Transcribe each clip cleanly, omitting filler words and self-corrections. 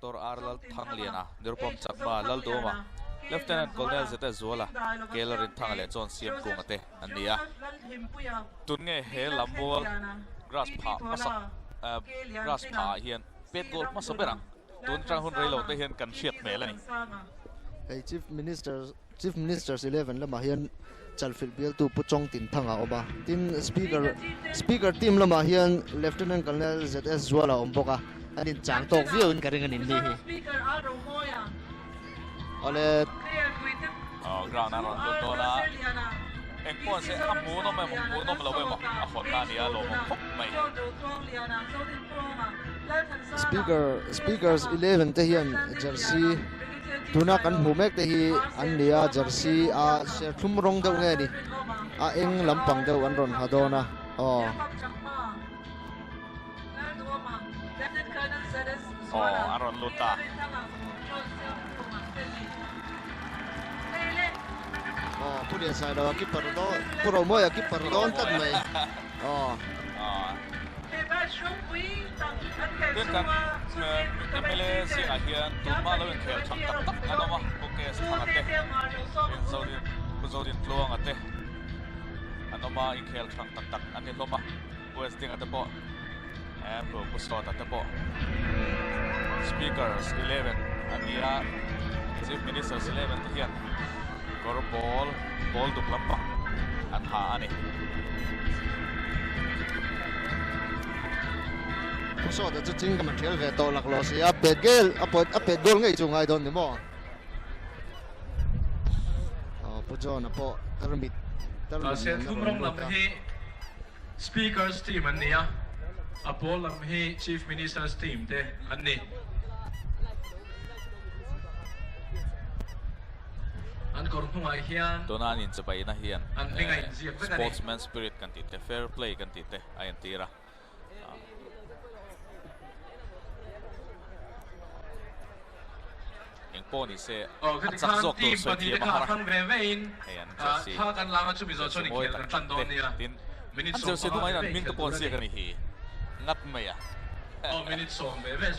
Doctor R Lalthangliana, Nirupam Chakma, Laldawma, Lieutenant Colonel Zeta Zuala, Kela Rinthanga leh John Siamkunga te an ni a. Tun nge he lammual grass phah hmasa grass phah ah hian pet goal hmasa ber ang. Tun atang hun reilo te hian kan hriat hmel a ni. Hei Chief Minister Chief Ministers 11 lamah hian Chalfilh bialtu Pu Chawng Tin Thang a awm a. Tin, Speaker Speaker team lamah hian Lieutenant Colonel ZS Zuala a awm bawk a. An inchang tawk viauin ka ring a ni ni hi. Awle. Aw ground a rawn lut dawn a. Eng pawh se a hmuhnawm emaw hmuhnawm lo emaw a hawnna a nia lawmawm khawp mai. Speaker Speakers 11 te hian jersey Tuna kan hmuh mek te hi an ni a, jersey a serthlum rawng deuh nge ni, a eng lampang deuh an rawn ha dawn a, aw. Aw, an rawn lut ta. Aw, Pu Liansailo a keeper dawn, Pu Romawia keeper dawn tlat mai, aw. Tin kan mla zingah hian tunhma lo inkhel thang tak tak an awm a, Pu Kes Thanga te, Zodin Pu Zodin Tluanga te an awm a, inkhel thang tak tak an ni hlawm a, Pu S Dinga te pawh Pu Pu Sawta te pawh Speakers 11 an ni a, Chief Ministers 11 te hian kawr pawl pawl duk lampang an ha a ni. Pu Sawta chu ching ka thial ve tawh lak lo si a, pet gel a pawt a pet goal ngei chu ngai dawn ni maw? Aw Pu John-a pawh tarmit tarmit nen a rawn lut a. Speaker's team an ni a, a pawl lam hi Chief Minister's team te an ni. An kawr hnungah hian Tuna an inchibaina hian an hming a inziak vek a ni. Sportsman spirit kan tih te, fair play kan tih te a entir a. Eng pawh ni se a chak zawk tur sawi thiam a har a, hei an jersey jersey mawi tak tak te tin an jersey hnungah hian an hming te pawh an ziak a ni hi ngat mai a. Aw minute sawm ve ve a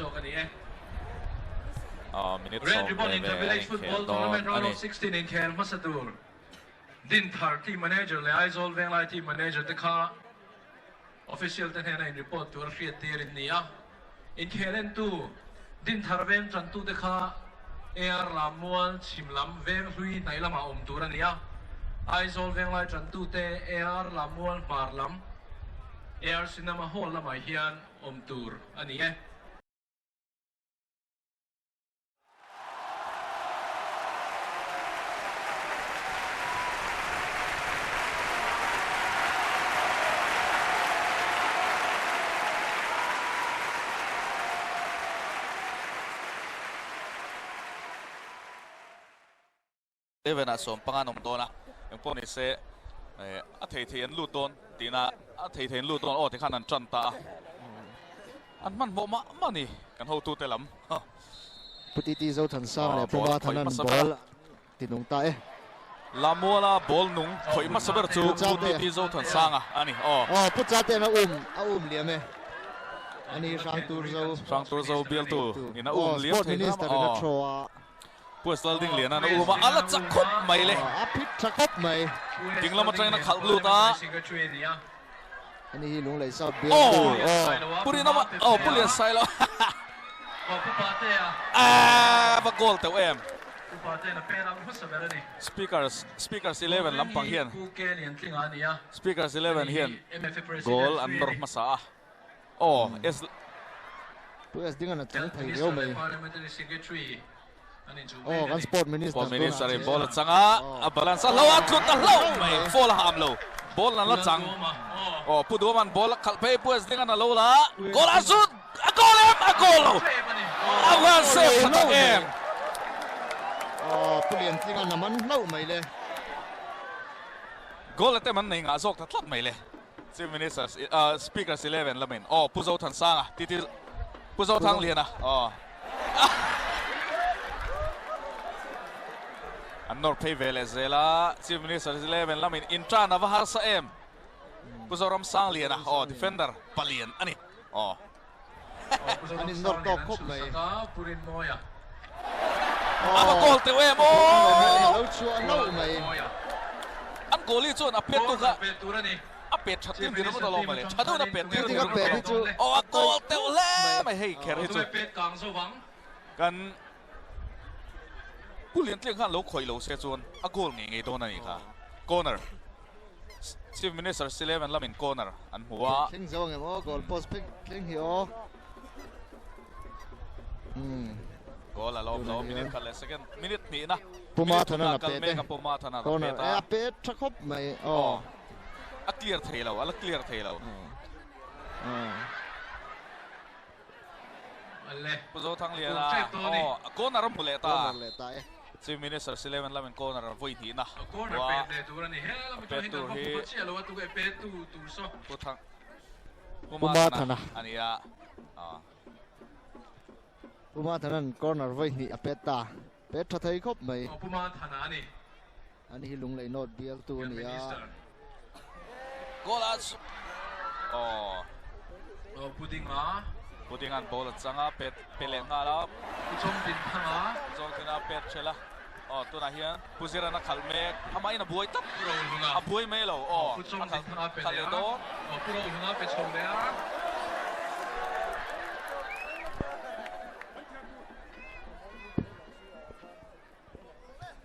inkhel dawn a ni. Official te hnena in report tur a hriat tir in ni a, inkhel entu Dinthar veng tantute kha AR Lammual chhim lam veng hlui hnaih lamah awm tur a ni a, Aizawl venglai tantute AR Lammual hmar lam AR Cinema Hall lamah hian awm tur a ni e. Eleven ah sawm panga an awm dawn a, engpawh ni se a thei thei an lut dawn tihna a thei thei an lut dawn aw tikhan an tan ta a, an hmanhmawh mah mah a ni kan hotute lam. Pu Titi Zothansang leh Pu Mathanan ball ti nung ta e. Lamuala ball nung khawih hmasa ber chu Pu Titi Zothansanga a ni aw. Aw Pu Chate'n a um a um liam e. Ani Hrangturzo. Hrangturzo bialtu in a um liam thei hlawm a aw. A. Pu Salding Liana'n a um a, a la chak khawp mai le. A phit tha khawp mai. Ding lam atangin a khalh lut a. Ani hi Lunglei South bial tu. Aw, Pu Rinawma, aw Pu Liansailo. Aaa, va goal teuh em. Speakers, Speakers 11 lampang hian, Speakers 11 hian goal an nawr hmasa a. Aw, S. Pu S Dingan a chang thei riau mai. Aw, kan Sport Minister Sport Minister in ball a chang a, a balance a hlo a, tlut a hlo mai, foul a ham lo, ball an la chang. Aw, Pu Duaman ball a khalh phei, Pu S Dingan a lo la, goal a zut, a goal em, a goal lo, a van save tha tak em. Aw, Pu Liantlingan a man hlauh mai le. Goal attempt an nei ngah zawk ta tlat mai le. Chief Minister Speakers 11 lamin aw Pu Zothansanga titi Pu Zothangliana aw an nawr phei ve leh zel a Chief Minister 11 lamin intan a va harsa em Pu Zoramsangliana aw defender palian a ni aw. An in nawr tawk khawp mai. A va goal teuh em aw! Lo chhuah hlauh mai. An goalie chuan a pet tu kha a pet that tir ringawt alawm mawle. Tha deuhin a pet tir ringawt alawm. Aw a goal teuh hle mai hei kher hi chu. Kan Pu Liantliang khan lo khawih lo se chuan a goal ngei ngei dawn a nih kha. Corner. Chief Minister Sileven lamin corner an hmu a. Thleng zo ang em aw, goal post phek thleng hi aw. Hmm. Goal a lawm lo, minute khat leh second, minute hnihna. Puma Thana a pet e. Puma Thana a pet a. A pet tha khawp mai. Aw. A clear thei lo, a la clear thei lo. Pu Zothangliana aw corner a hmu leh ta. Corner leh ta e. Chief Minister Sileven lamin corner vawi hnihna hua a pet tur hi Pu Thang Pu Mathana a ni a. Pu Mathana'n corner vawi hnih a pet ta. Pet tha thei khawp mai. Pu Mathana a ni. Ani hi Lunglei North bialtu a ni a. Goal a aw. Aw Pudinga. Pudinga'n ball a chang a, pet pe leh nghal a. Pu Chawngtin thang a. Pu Chawngtin a pet ṭhelh a. Aw tunah hian Pu Ziran a khalh mek. Amahin a buai tlat. Pu Rohluna. A buai mai lo. Aw Pu Chawngtin thang a pe khalh leh leh a. dawn. Aw Pu Rohluna a pe chho leh a.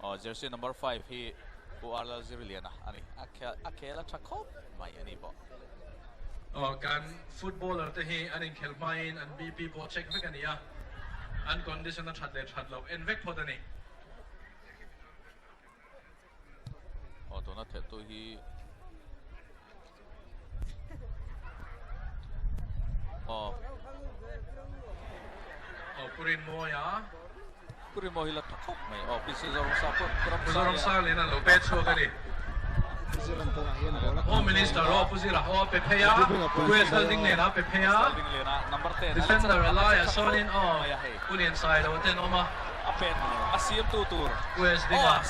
Aw jersey number 5 hi Pu Arlal Zirliana a ni. A khel a khel a tha khawp mai a ni pawh. Aw kan footballer te hi an inkhelh hmain an BP pawh check vek a ni a, an condition a that leh that loh en vek phawt a ni. Aw tuna thelhtu hi Aw. Aw Pu Rinmawia. Pu Rinmawia hi la tha khawp mai. Aw PC Zoramsa pawh Pu Pu Zoramsa nen an lo pet chhuak a ni. Home Minister aw Pu Zira aw a pe phei a, Pu Esal ding nen a pe phei a, Defender a laiah sawnin aw Pu Liansailo te an awm a. A pet a siamtu tur. Pu S Dinga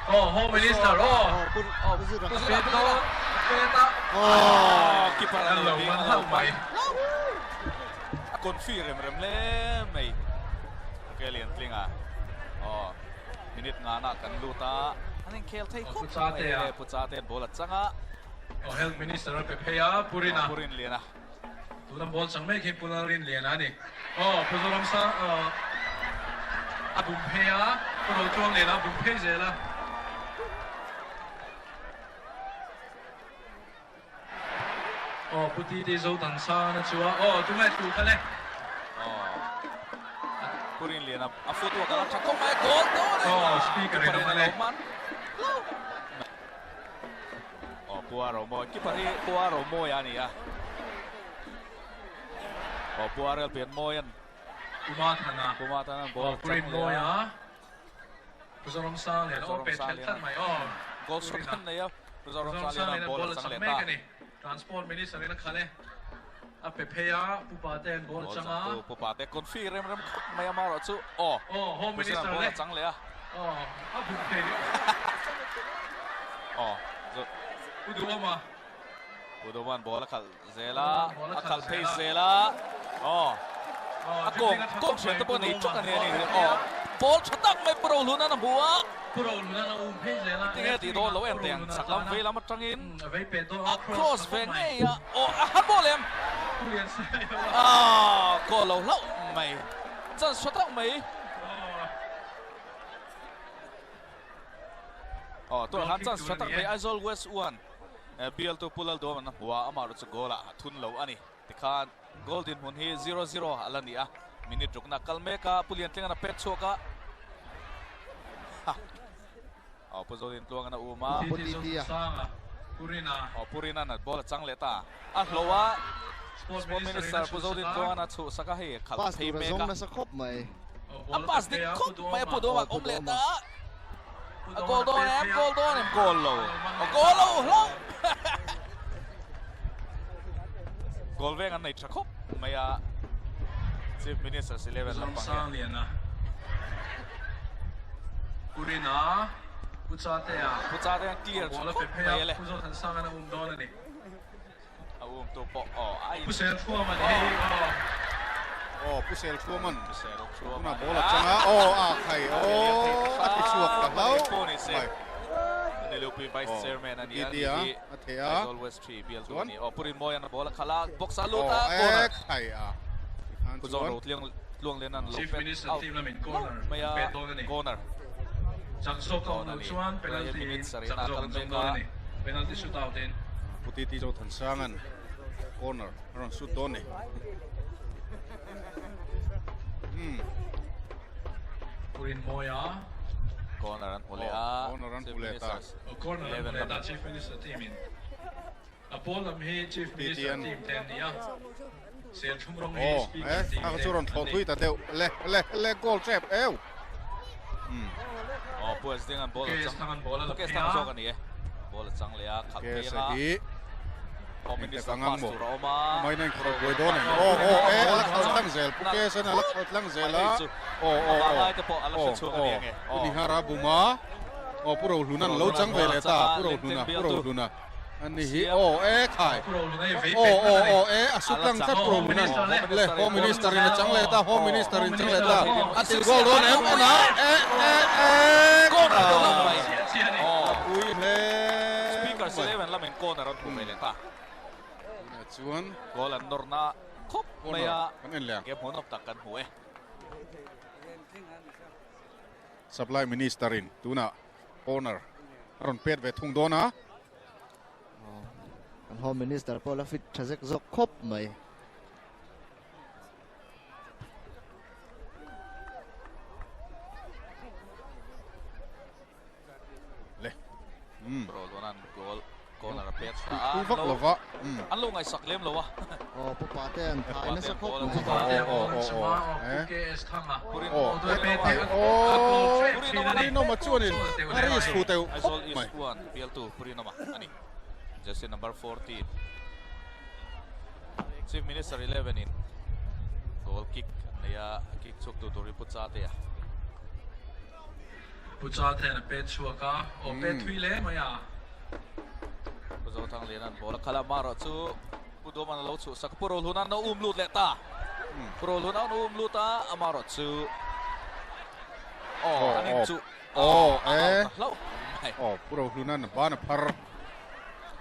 aw Home Minister aw a pet dawn a pet a Keeper an lo man hlauh mai. A confi rem rem hle mai. Ok Liantlinga aw minute ngana kan lut a an inkhel thei khawp mai le Pu Chate ball a chang a. Aw Health Minister a pe phei a Pu Rina. Pu Rinliana. Tuna ball chang mek hi Pu Lalrinliana a ni. Aw, Pu Zoramsa a bum phei a, Pu Rochuangliana a bum phei zel a. Aw, Pu TT Zotansana chu a, aw, tunge tlu kha le? Aw, Pu Rinliana a footwork a la tha khawp mai a, goal dawn e! Aw, speaker in a man e. Aw Pu Aromawi keeper hi Pu Aromawi a ni a. Aw Pu Ariel Pianmawian Puma Thana Puma Thana ball Aw Pu Rinmawia Pu Zoramsang lian aw pet thelh tlat mai aw Goal shot an nei a Pu Zoramsang lian ball a chang leh ta. Transport Minister in a khalh e a pe phei a Pu Pate an ball a chang a. Pu Pate confi rem rem khawp mai a marawh chu aw Aw Home Minister ball a chang leh a. Aw a bum thei Aw Pu Duhawma. Pu Duhawma'n ball a khalh zel a, a khalh phei zel a, aw a kawng kawng hriat te pawh nei tawk a ni a ni aw ball tha tak mai Pu Rohluna'n a hmu a. Pu Rohluna'n a um phei zel a. Tinge tih dawn lo em teng chak lam vei lam atangin a cross ve ngei a, aw a han ball em? Aw goal lo hlauh mai, chance tha tak mai. Aw tunah khan chance tha tak mai Aizawl West 1 bialtu Pu Lalduam an a hmu a, amaherawh chu goal ah a thun lo a ni. Tikhan goal dinhmun hi 0-0 a la ni a, minute rukna kal mek a, Pu Liantlinga'n a pet chhuak a. Aw Pu Zodintluanga'n a um a. Pu Titia. Aw Pu Rina'n a ball a chang leh ta. A hlauh a, Sport Minister Pu Zodintluanga'n a chhuhsak a, hei khalh phei mek a. Pass tur a zawng nasa khawp mai. A pass dik khawp mai a, Pu Duhawma awm leh ta. A goal dawn em? Goal dawn em? Goal lo. A goal lo hlauh. Goal veng an nei tha khawp mai a. Chief Minister 11 lampang hian. Purina, Pu Chatea. Pu Chatea clear tha khawp mai a le. Pu Zothansanga a um dawn a ni. A um tu pawh aw. Pu Selthuama ni hei aw. Aw Pu Sel Thuaman tunah ball a chang a, aw a khai aw a ti chhuak ta hlauh mai. Aw Pu Titi a a theh a chuan aw e khai a tikhan chuan Chief Minister team lamin corner an pet dawn a ni. Chak zawk a awm loh chuan penalty in chak zawk an zawng dawn a ni. Penalty shootout in. Pu Titi Zothansanga'n corner a rawn shoot dawn ni. Hmm. Purin Mawia. Corner an hmu leh a. Corner an hmu leh ta. Corner an hmu leh ta Chief Minister team in. A pawl lam hi Chief Minister team te an ni a. Serthlum rawng hi Speaker team te an ni. Chu rawn thlawh thui ta deuh. Le le le goal trap eu. Hmm. Oh, Pu Asding an ball a chang. Ball a Pu Kestang zawk a ni e. Ball a chang leh a, khalh phei anga. Hi. Home Minister pass tur a awm a. Mai nen khalh buai dawn em. Oh, oh, e, ala khalh tlang zel. Pu Kesan ala khalh tlang zel a. Oh, oh, oh. Ai te pawh ala hre chhuak a ni ange. Pu Nihara buma. Oh, Pu Rohlunan lo chang ve leh ta. Pu Rohluna, Pu Rohluna. Ani hi aw e khai aw aw aw e a su tlang tlat Pu Rohlunan le Home Minister in a chang leh ta Home Minister in chang leh ta a ti goal dawn em en a e e e a pui hle Speaker Sileven lamin corner an hmu ve leh ta tunah chuan goal an nawr na khawp mai a kan en leh ang game hmuhnawm tak kan hmu e. Supply Minister in tunah corner a rawn pet ve thung dawn a. Kan Home Minister pawh la fit tha zek zawk khawp mai. Le. Um. Rohluna'n goal corner a pet tha a. Tui vak lova. Um. An lo ngaihsak lem lo a. Aw pu Pate an thai nasa khawp mai. Pu Pate a ball an chhum a, aw Pu KS Thanga. Aw Purinawma chuanin a risk fu teuh khawp mai. Aizawl East 1 bialtu Purinawma a ni. Jersey number 14. Chief Minister 11 in goal kick an nei a, a kick chhuak tu tur hi Pu Chatea. Pu Chatea'n a pet chhuak a, aw pet thui hle mai a. Pu Zothangliana'n ball a khalh a, marawh chu Pu Duhawma'n a lo chhuhsak a, Pu Rohlhuna'n a um lut leh ta. Pu Rohlhuna a um lut a, amarawh chu aw an inchuh aw a out ta hlauh mai. Aw Pu Rohluna'n a ban a phar.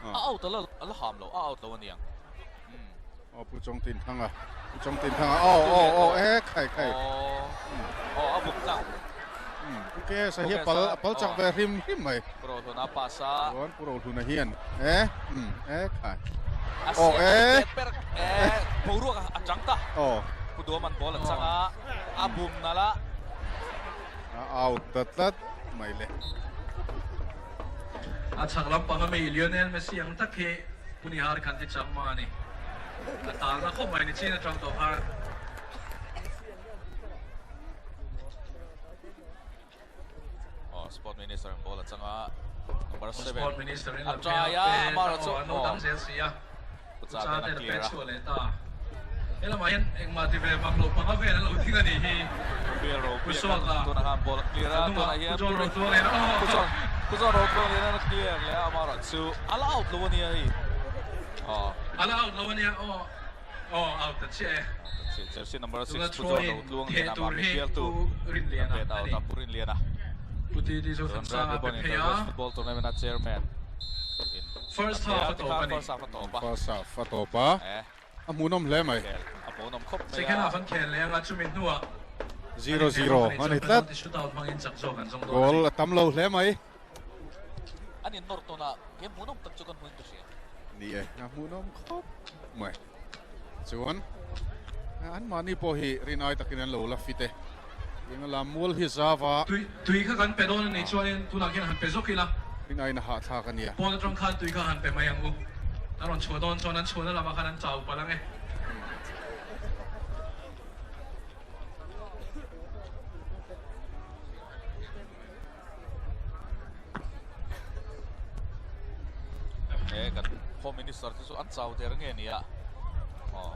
A out a la ham lo, a out lo a niang. Aw Pu Chawngtinthanga, Pu Chawngtinthanga aw aw aw e khai khai. Aw a buk tlang. Pu KS a hi a pal a pal chak ve hrim hrim mai. Pu Rohluna a pass a. Chuan Pu Rohluna hian e e khai. Aw e. Per e boruak a chang ta. Aw. Pu Duaman ball a chang a, a bum nal a. A out ta tlat mai le. A chhak lampang a mi Lionel Messi ang tak hi Pu Nihar khan ti chang ma a ni. A talna khawp mai ni chin atang tawh khan. Aw Sport Minister in ball a chang a, number 7. Sport Minister in a try a, amah chu aw dang zel si a. Pu Cha ten a pet chhuah leh ta. Helamah hian engmah ti ve mak loh panga vel an lo ding a nih hi. Pu Suaka tunah khan ball a clear a, tunah hian Pu John Rotluang in aw. Pu John Rotluang in a clear leh a, amaherawh chu a la out lo a nia hei. Aw. A la out lo a nia aw. Aw out ta chiah e. Jersey number 6 Pu John Rotluang in amah mi bialtu a pet out a, Pu Rinliana. Pu Titi Zothansanga a pe phei a. Football tournament a chairman. First half a tawp a ni. First half a tawp a. First half a tawp a. A hmuhnawm hle mai. A hmuhnawm khawp mai a. Second half an khel leh anga chumi hnuah 0-0 a ni tlat. Shootout hmangin chak zawk an zawng dawn a ni. Goal a tam lo hle mai. An innawr tawn a, game hmuhnawm tak chu kan hmuin ka hria. Ni e, a hmuhnawm khawp mai. Chuan anmahni pawh hi rinai takin an lo la fit e. Eng lam mual hi zava. Tui tui kha kan pe dawn a nih chuanin tunah khian han pe zawk ila. Rinaiin a hahthlak a nia. Pawn atang khan tui kha han pe mai ang u. A rawn chhuah dawn chuan an chhuahna lamah khan an chau palh ang e. He kan Home Minister te chu an chau der nge nia. Aw.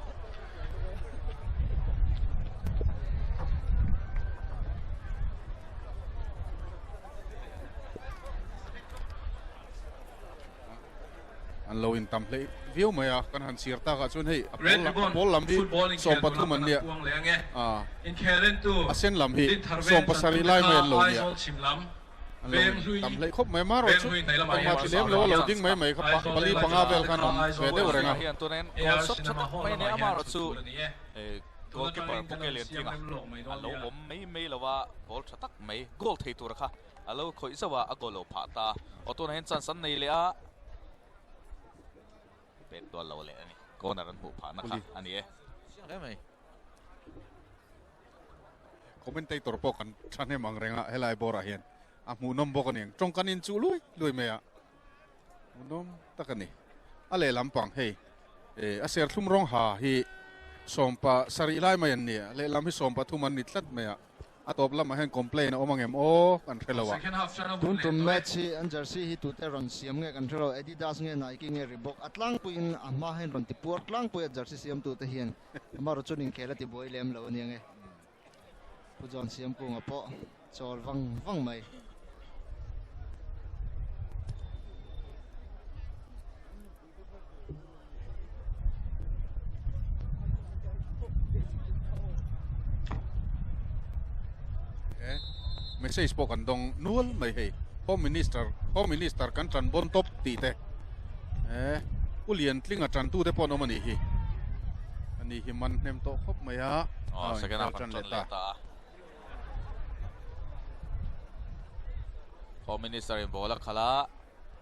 An lo intam hleih viau mai a, kan han chhiar takah chuan hei a pawl a pawl lam hi 13 an nia, a sen lam hi 17 lai mai an lo nia. An lo intam hleih khawp mai, marawh chu engmah ti lem lo a lo ding mai mai kha pali panga vel khan awm ve deuh reng a. Goalkeeper Puke Liantlinga a lo awm mai mai lo a, ball tha tak mai goal thei tura kha a lo khawih zauh a, a goal lo phah ta. Aw tunah hian chance an nei leh a, pet tual lo leh a ni. Corner an hmuh phahna kha a ni e. Commentator pawh kan thahnem ang reng a helai bawrah hian a hmuhnawm bawk a ni ang. Tawng kan inchuh lui lui mai a, hmuhnawm tak a ni. A lehlam pang hei a serthlum rawng ha hi sawmpa sarih lai mai an ni a, lehlam hi 13 an ni tlat mai a. A tawp lamah hian complain a awm ang em aw kan hre lo a. Tun tum match hi an jersey hi tute rawn siam nge kan hre lo, Adidas nge Nike nge Reebok a tlangpuiin a hma hian rawn ti puar tlangpui a jersey siamtute hian amaherawh chuan inkhel a ti buai lem lo ania nge. Pu John Siamkunga pawh chawl vang vang mai. Message pawh kan dawng nual mai hei Home Minister Home Minister kan tan bon top tih te eh Pu Liantlinga tantu te pawh an awm a nih hi ani hi man hnem tawh khawp mai a oh second half an tan leh ta Home Minister in ball a khalh a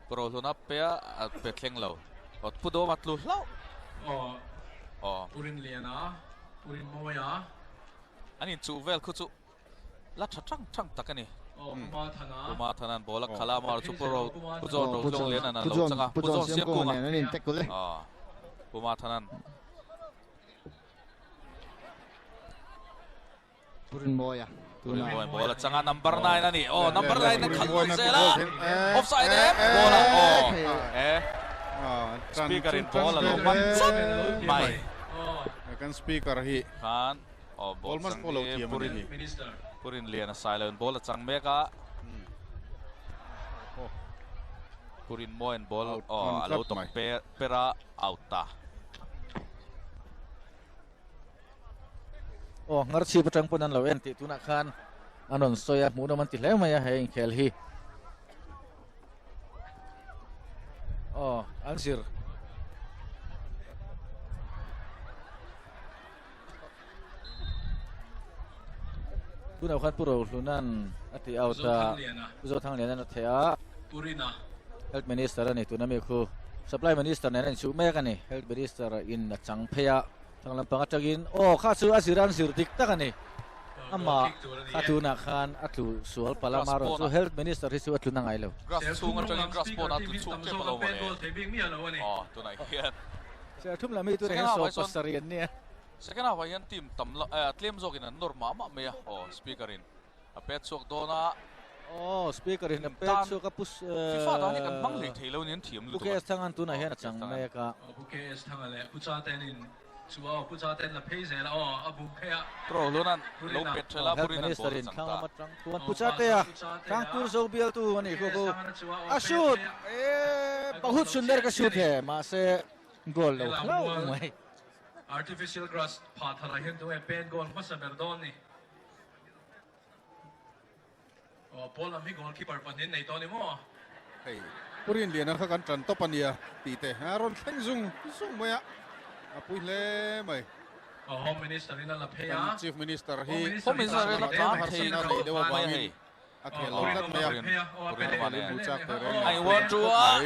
Pro hluna pe a a pe thleng lo aw pu dawm a tlu hlauh aw aw Pu Rinliana Pu Rinmawia an inchuh vel khu chu la tha tang tang tak a ni aw Pu Mathana Pu Mathana'n ball a khalh a amaherawhchu chu Pu Ro Pu John Rotlung Liana'n a lo chang a Pu John Siamkunga nen an intackle e aw Pu Mathana'n Pu Rinmawia tunah Rinmawia ball a chang a number 9 a ni aw number 9 a khalh lui zel a offside em ball a aw e speaker in ball a lo man chat mai kan speaker hi khan aw ball chang hi Pu Rin Pu Rinliana Sailo in ball a chang mek a Pu Rinmawia'n ball aw a lo tawp per a out ta. Aw nghar chhip atang pawn an lo en tih tunah khan an rawn sawi a hmuhnawm an ti hle mai a he inkhel hi. Aw an zir. Tunah khan Pu Rohluna'n a ti out a, Pu Zothangliana'n a theh a. Health Minister a ni tuna mi khu. Supply Minister nen a inchuh mek a ni. Health Minister in a chang phei a. Thlang lampang atangin aw kha chu a zir an zir dik tak a ni. Amah kha tunah khan a tlu sual palh a, amaherawh chu Health Minister hi chu a tlu na ngai lo. Grass chhung atangin grass pawn a tlu chhung tep alo mawle. Aw tunah hian. Serthum lam hi tunah hian 17 an nia. Second half ah hian team tam la eh tlem zawkin an nawr mah mah mai a, aw speaker in a pet chhuak dawn a. Aw speaker in a pet chhuak a pu FIFA dan hi kan hmang hlei thei lo nia an thiam lutuk a. Pu KS Thangan tunah hian a chang mek a. Aw Pu KS Thanga leh Pu Chaten in chu aw Pu Chaten la phei zel a aw a bum phei a. Pro Hluna'n lo pet ṭhel a Pu Rina'n ball a chang ta. Pu Chatea Hrangtur zo bialtu a nih khu khu a shoot e bahut sundar ka shoot he mahse goal lo hlauh mai. Artificial grass phah thar ah hian tunge pen goal hmasa ber dawn ni? Aw ball lam hi goalkeeper pahnih nei tawh ni maw? Hei Pu Rinliana kha kan tan tawp a nia tih te a rawn thleng zung zung mai a, a pui hle mai. Aw Home Minister in a la phei a. Kan Chief Minister hi Home Minister in a tlan thei nei deuh avangin A khel lo tlat mai a, A in uar chu a,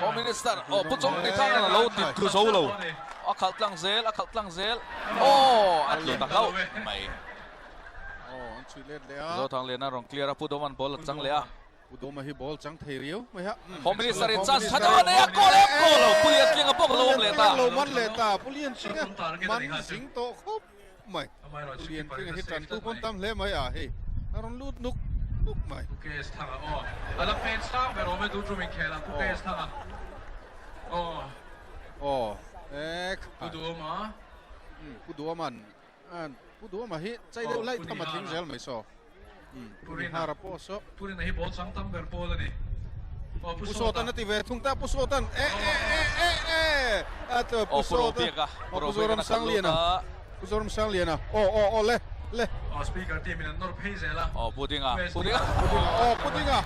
Home Minister aw Pu Chawng ti thang a lo ti thu zo lo, a khalh tlang zel, a khalh tlang zel, aw a tlu ta hlauh mai. Zothangliana rawn clear a, Pu Dawman ball a chang leh a. Pu Dawma hi ball chang thei riau mai a. Home Minister in chance tha deuh a nei a, goal em goal lo, Pu Liantlinga bawk a lo awm leh ta. Lo man leh ta, Pu Liantlinga man zing tawh khawp. mai. Pu Lianpinga hi tantu pawn tam hle mai a, hei a rawn lut nuk nuk mai. Pu KS Thanga aw a la pen sang ber awm e tu tum inkhel ang Pu KS Thanga aw. Aw e kha. Pu Duhawma. Pu Duhawman Pu Duhawma hi chai deuh laih tham a tling zel mai saw. Pu Rina pawh saw. Pu Rina hi ball chang tam ber pawl a ni. Pu Sawtan a ti ve thung ta, Pu Sawtan e e e e e a to Pu Sawtan Pu Zoram Sangliana Pu Zoram Sangliana aw aw aw le le. Aw speaker team in an nawr phei zel a. Aw Pu Dinga Pu Dinga Pu Dinga aw Pu Dinga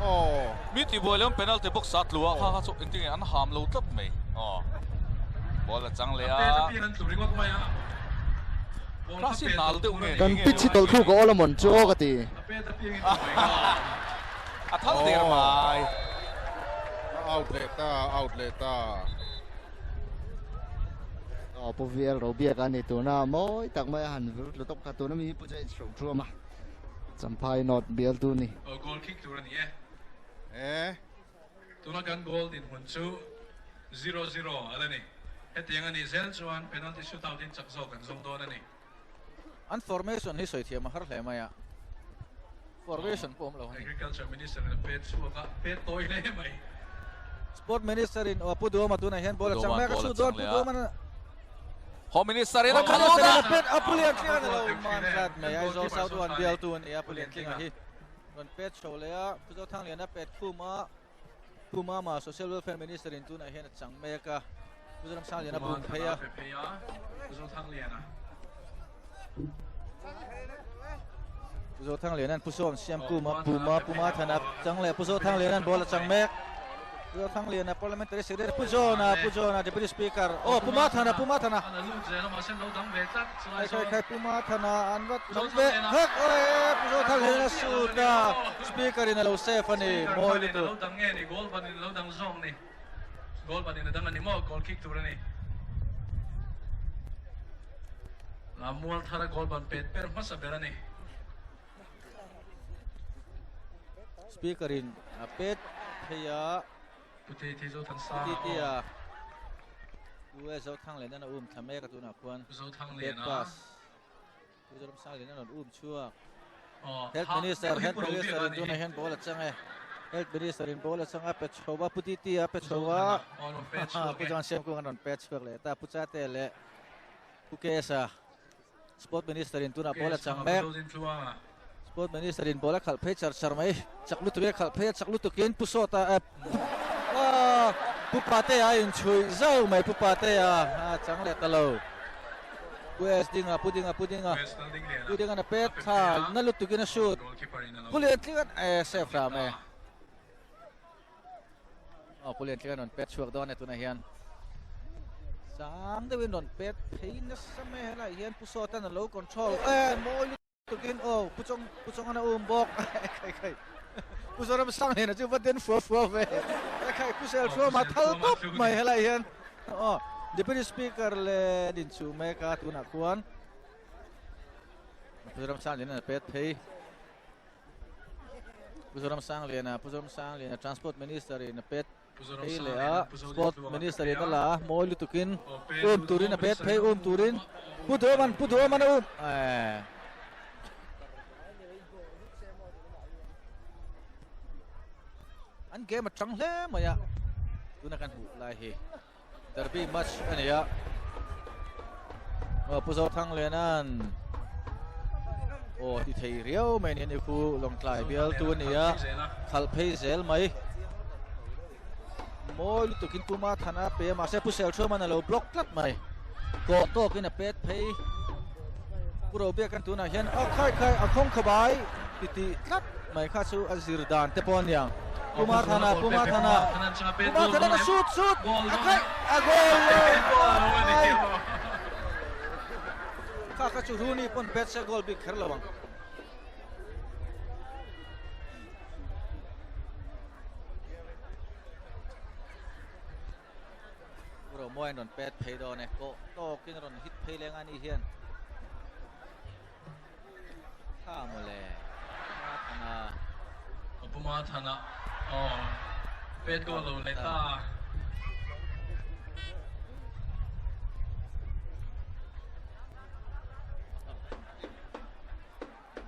aw. Mi tihbuai leh awm penalty box a tlu a kha kha chu engtin nge an ham lo tlat mai aw ball a chang leh a. A pet apiang an tlu ringawt mai a. Ball kha Class hi pet nal tawh deuh tur nge a ni. Kan pitch hi tawlh thluk a awl a mawn chu aw ka ti. A pet apiang in tlu mai a. A thal der mai. A out leh ta, out leh ta. Aw Pu VL Robiak a ni tuna mawi tak mai a han vir tlu tawp kha tuna mi Pu James Rothruam a Champhai North bialtu ni. Aw goal kick tur a ni e. E. Tuna kan goal dinhmun chu 0-0 a la ni. Hetiang a nih zel chuan penalty shootout in chak zawk kan zawng dawn a ni. An formation hi sawi thiam a har hle mai a, formation pawh awm lo a ni. Agriculture Minister in a pet chhuak a, pet tawi hle mai. Sport Minister in aw Pu Duhoma tunah hian ball a chang mek a, chhut dawn Pu Duhoma a. Home Minister in a khalh lut a. A pet a Pu Liantlinga ni lo man tlat mai, Aizawl South One bialtu a ni a, Pu Liantlinga hi rawn pet chho leh a, Pu Zothangliana a pet khum a. Pu Mama, Social Welfare Minister in tunah hian a chang mek a, Pu Zoramsangliana bum phei a. Pu Zothangliana'n Pu Sawm Siam Kuma, Pu Ma, Pu Mathana chang leh Pu Zothangliana'n ball a chang mek. Pu Zothangliana Parliamentary Secretary Pu John-a, Pu John-a Deputy Speaker, aw Pu Mathana, Pu Mathana. Khai khai khai Pu Mathana an va dang ve hak awle Pu Zothangliana suit a. Speaker in a lo save a ni, mawi lutuk. Speaker lo dang nge ni, goal ban in lo dang zawk ni. Goal ban in a dang a ni maw, goal kick tur a ni. La mual thar a goal ban pet per hmasa ber a ni. Speaker in a pet phei a. Pu Titi Zothansanga. Pu Titi a. Pu E Zothanglian a um thla mek a tunah khuan. Zothanglian a. Pass. Pu Zoramsanglian a rawn um chhuak. Health Minister, Health Minister in tunah hian ball a chang e. Health Minister in ball a chang a, pe chho a, Pu Titi a pe chho a. Pu John Siamkung an rawn pe chhuak leh ta, Pu Chate leh Pu Kesa. Sport Minister in tunah ball a chang mek. Sport Minister in ball a khalh phei char char mai. Chak lutuk e khalh phei a, chak lutukin Pu Sawta Pu Patea a inchhuih zauh mai, Pu Patea a chang leh ta lo. Pu S Dinga, Pu Dinga, Pu Dinga, Pu Dinga'n a pet thla na lutukin a shoot. Pu Liantlinga'n e save hram e. Aw Pu Liantlinga'n rawn pet chhuak dawn e tunah hian. Sang deuhin rawn pet phei nasa mai helaiah hian Pu Sawta'n a lo control e mawi lutuk. Tukin aw Pu Chawng Pu Chawngan a um bawk khai khai Pu Zoram Sangliana chu va den fua fua ve khai Pu Selthuama thal tawp mai helai hian aw Deputy Speaker leh din chu mek a tunah khuan Pu Zoram Sangliana a pet phei Pu Zoram Sangliana Pu Zoram Sangliana Transport Minister in a pet phei leh a Sport Minister in a la a mawi lutukin um turin a pet phei um turin Pu Duhawman Pu Duhawman a um eh an game a tang hle mai a tuna kan hmuh lai hi derby match a ni a Pu Zothangliana'n aw ti thei riau mai ni khu Lawngtlai bialtu a ni a khalh phei zel mai mawi lutukin Pu Mathana a pe a mahse Pu Selthuaman a lo block tlat mai kawh tawkin a pet phei Pu Robiakan tunah hian a khai khai a khawng khawbai ti tih tlat mai kha chu a zir dan te pawh a niang. Pu Mathana, Pu Mathana, Pu Mathana a shoot, shoot, a khaih, a goal lo mai. Kha kha chu Rooney pawn pet se goal bik kher lo ang. Pu Romawian rawn pet phei dawn e, kawh tawkin rawn hit phei leng a ni hian. Kha mawle Mathana. Pu Mathana aw pet goal lo leh ta.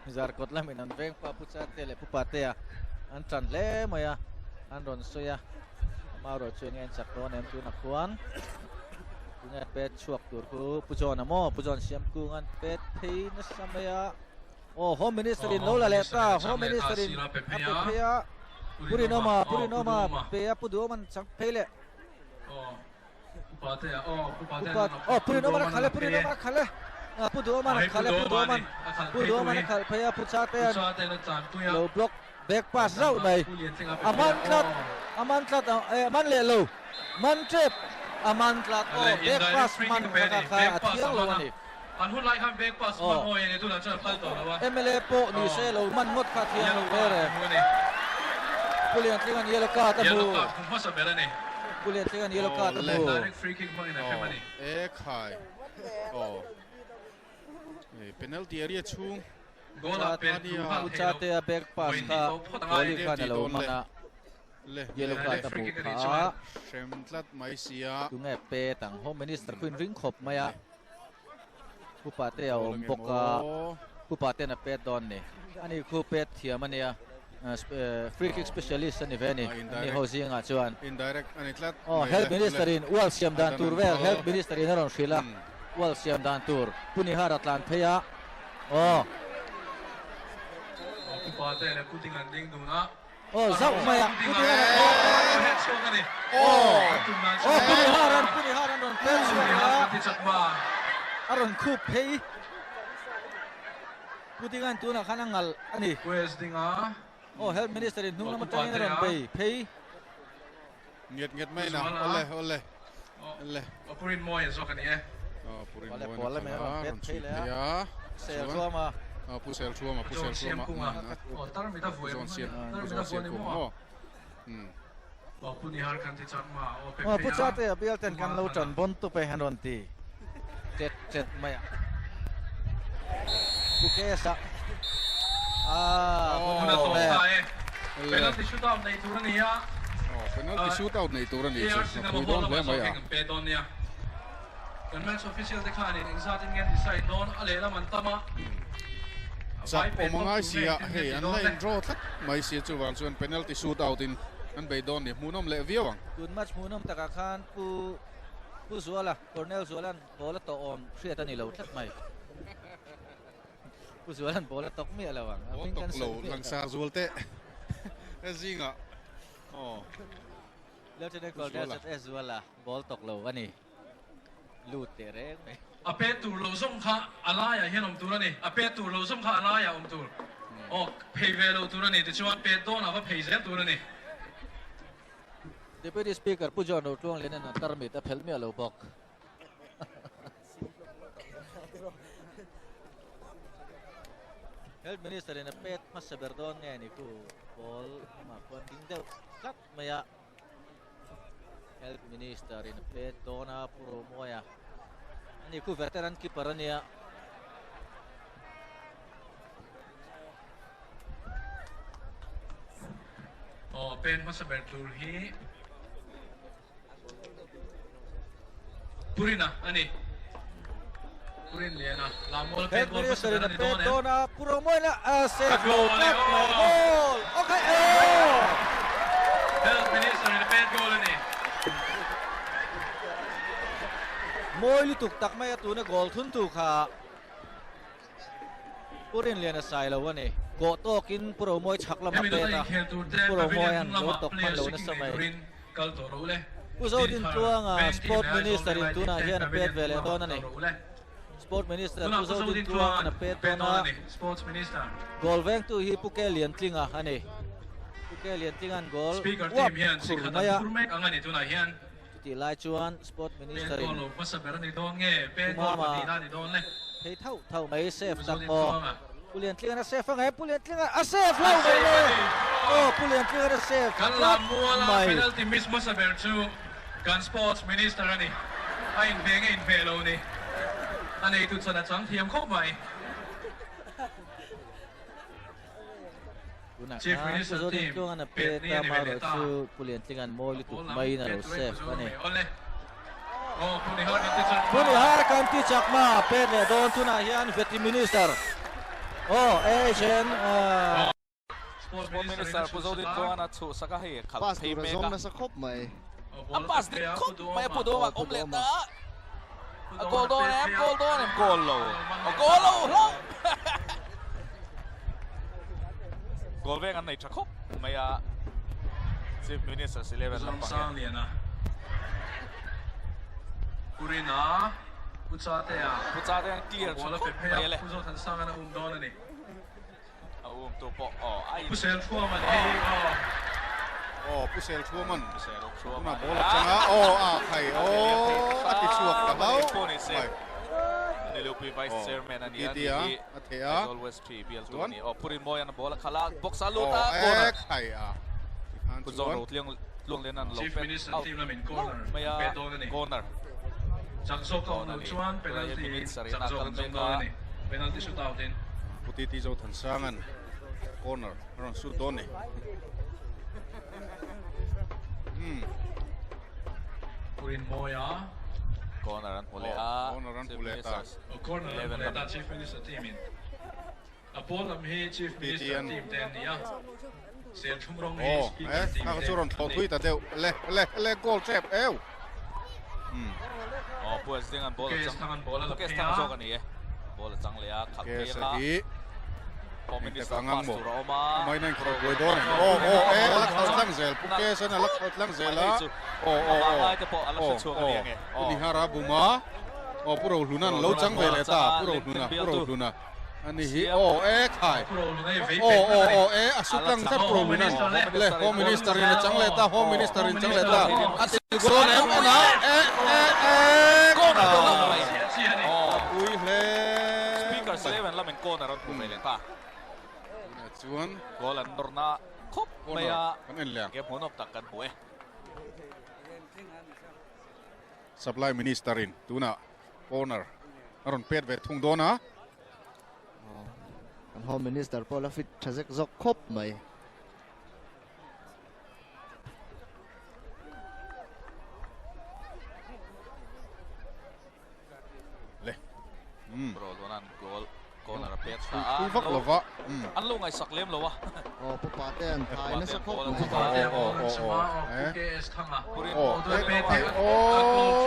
Zarkawt lamin an veng pa Pu Chate leh Pu Patea an tan hle mai a, an rawn sawi a. Amaherawh chu enge an chak dawn em tunah khuan tunge pet chhuak tur khu Pu John a maw Pu John Siamkung an pet phei nasa mai a aw Home Minister in lo la leh ta Home Minister in a pe phei a. Pu Rinawma, Pu Rinawma pe a Pu Duhawman chang phei leh. Oh, Pu Rinawman a khalh e, Pu Rinawman a khalh e. Pu Duhawman a khalh e, Pu Duhawman. Pu Duhawman a khalh phei a, Pu Chatea'n lo block back pass zauh mai. A man tlat, a man tlat, a man leh lo. Man tep, a man tlat. Aw, back pass man kha kha kha a thiang lo a ni. Aw, mla pawh ni se lo man ngawt kha a thiang lo rêr e. Pu Liantlinga'n yellow card a hmu. Pu Liantlinga'n yellow card a hmu. Aw, e khai. Aw, penalty area chhung. Pu Chatea back pass kha goalie khan a lo man a. Yellow card a hmuh phah a. Hrem tlat mai sia. Tunge pet ang? Home Minister khuin ring khawp mai a. Pu Pate a awm bawk a. Pu Pate'n a pet dawn ni. Ani khu pet thiam a nia. Free kick specialist a ni ve a ni. Ani ho zingah chuan. Indirect a ni tlat. Aw, Health Minister in wall siam dan tur vel Health Minister in a rawn hrilh a. Wall siam dan tur Pu Nihar a tlan phei a. Aw. Pu Pate leh Pu Ding an ding dun a. Aw zauh mai a, Pu Nihar an aw aw Pu Nihar an Pu Nihar an rawn pet chhuak a, a rawn khup phei. Pu Dinga'n tunah khan a ngal a ni. Aw Health Minister in hnung lam atangin a rawn bei phei. Nget nget mai na, awle awle awle. Aw Pu Rinmawia zawk a ni e. Aw Pu Rinmawia a rawn pet phei leh a, Sel Thuama. Aw Pu Sel Thuama, Pu Sel Thuama. Aw tarmit a vuai Zawn siam, Pu Zawn siam kung maw. Aw Pu Nihar kan ti chak ma, aw pe phei a. Aw Pu Chatea bial ten kan lo tan bon tup e han rawn ti tet tet mai a. Pu Kesa ah hun a tawp e. Penalty shootout nei tur a ni a. Aw penalty shootout nei tur a ni chu a phui dawn hle mai a. Kan match official te khanin engzat in nge an decide dawn a lehlam an tam a. Chak awm a ngai si a, hei an la in draw tlat mai si chuvang chuan penalty shootout in an bei dawn ni hmuhnawm leh viau ang. Tun match hmuhnawm takah khan Pu Pu Zuala, Colonel Zuala'n ball a tawh awm hriat a ni lo tlat mai. Pu Zuala'n ball a tawk miah lo ang. Ball tawk lo langsar zual teh zingah aw. Lieutenant Colonel ZS Zuala ball tawk lo a ni. Lut teh reng mai. A pe tur lo zawng kha a laiah hian awm tur a ni. A pe tur lo zawng kha a laiah awm tur. Aw, phei ve lo tur a ni. Tichuan pet dawnah va phei zel tur a ni. Deputy Speaker Pu John Rotluang Lianen a tarmit a phelh miah lo bawk. Health Minister in a pet hmasa ber dawn nge ni khu ball amah khuan ding deuh tlat mai a. Health Minister in a pet dawn a Pu Romoia. Ani khu veteran keeper a nia. Aw pen hmasa ber tur hi Purina a ni. Purin Liana Lammual pen goal hmasa ber a ni dawn em? Dawn a Pu Romoina a save lo tlat mai goal. Okay aw. Health Minister in a pet goal a ni. Mawi lutuk tak mai a tuna goal thun tu kha. Pu Rinliana sai lo a ni. Kawh tawkin Pu Romawi chhak lam a pet a, Pu Romawi an lo tawk hman lo nasa mai. Pu Zodintluanga Sport Minister in tunah hian a pet ve leh dawn a ni. Sport Minister Pu Zodintluanga'n a pet dawn a, goal vengtu hi Pu Ke Liantlinga a ni. Pu Ke Liantlinga'n goal uap khur mai a. Chutih lai chuan Sport Minister in Pu Mama phei thauh thauh mai save tak maw? Pu Liantlinga'n a save ang e, Pu Liantlinga'n a save lo mai le! Aw, Pu Liantlinga'n a save tlat mai. Penalty miss hmasa ber chu kan Sports Minister a ni. A inhmeh nge inhmeh lo ni? A neitu chan a chang thiam khawp mai. Tunah khan Pu Zodintluanga'n a pet a, amaherawhchu Pu Liantlinga'n mawi lutuk maiin a lo save a ni. Pu Nihar kan ti chak ma pet leh dawn tunah hian Vety Minister aw AHN Sport Minister Pu Zodintluanga'n a chhuhsak a, hei khalh Pass phei tur a mek zawng a. nasa khawp mai. A pass dik khawp mai a, Pu Duhawma awm leh ta. A goal dawn em? Goal dawn em? Goal lo. A goal lo hlauh. Goal veng an nei tha khawp mai a. Chief Minister 11 lampang hian. Zoramsangliana, Pu Rina, Pu Chatea, Pu Chatea an clear ball a tha pe khawp phei mai a, a le. Pu Zothansanga'n a um dawn a ni. A um tu pawh aw a in. Pu Selthuaman hei aw. Aw Pu Selthuaman Pu Selthuaman tunah ball a chang a, aw a khai aw a ti chhuak ta hlauh mai. Nilupui Vice Chairman a ni a, Ti a, a theh a. Aizawl West 3 bialtu a ni. Aw Pu Rinmawia'n ball a khalh a, box a lut a, corner. Aw e khai a. Tikhan Pu Zawng chuan. Rotliang Tluangliana'n lo Chief pet Minister out team lamin hlauh corner mai a, pe dawn a ni. corner. Chak zawk a awm Dawn a loh ni. chuan Tunah hian penalty minute chak sarihna a zawk kal an zawng mek dawn a. a ni. Penalty shoot out in. Pu Titi Zothansanga'n corner a rawn shoot dawn a ni. Umm. Pu Rinmawia. Corner an hmu leh a. Corner an Chief hmu leh ta. Minister's Aw corner an hmu 11 leh ta lamin. Chief Minister team in. A pawl lam hi Chief Minister TTN. team te an ni a. Serthlum rawng hi Aw, Speaker eh, team kha te chu rawn an thlawh ni. thui ta deuh. Le, le, le, goal tep eu. Um. Aw, Pu S Ding an ball a Pu chang. KS Thang an ball a la Pu KS phei Thang a. zawk a ni e. Ball a chang leh a, khalh KS phei anga. hi Home engte Minister ka ngang pass maw? tur a awm a. Amai na inkhalh buai dawn em? Aw, aw, eh, a la khalh tlang zel. Pu KS an a la khalh tlang zel a. Aw, aw, aw. Aw, aw. Pu Nihara bum a. Aw, Pu Rohluna'n lo chang ve leh ta. Pu Rohluna, Pu Rohluna. A ni hi, aw, e khai. Aw, aw, aw, e, a su tlang tlat Pu Rohluna'n. Le, Home Minister in a chang leh ta, Home Minister in chang leh ta. A ti dawn em? En a, e, e, e, khai. A pui hle mai. Corner an hmu ve leh ta. Tunah chuan goal an nawrna khawp mai a, kan en leh ang. Game hmuhnawm tak kan hmu e. Supply Minister in tunah corner a rawn pet ve thung dawn a. Kan Home Minister pawh la fit tha zek zawk khawp mai. Le. Um. Bro chuan goal corner a pek ta a. Pui vak lova. Um. An lo ngaihsak lem lo a. Aw pu Pate an thai nasa khawp mai. Pu Pate a ball an chhum a, aw Pu KS Thanga. Aw aw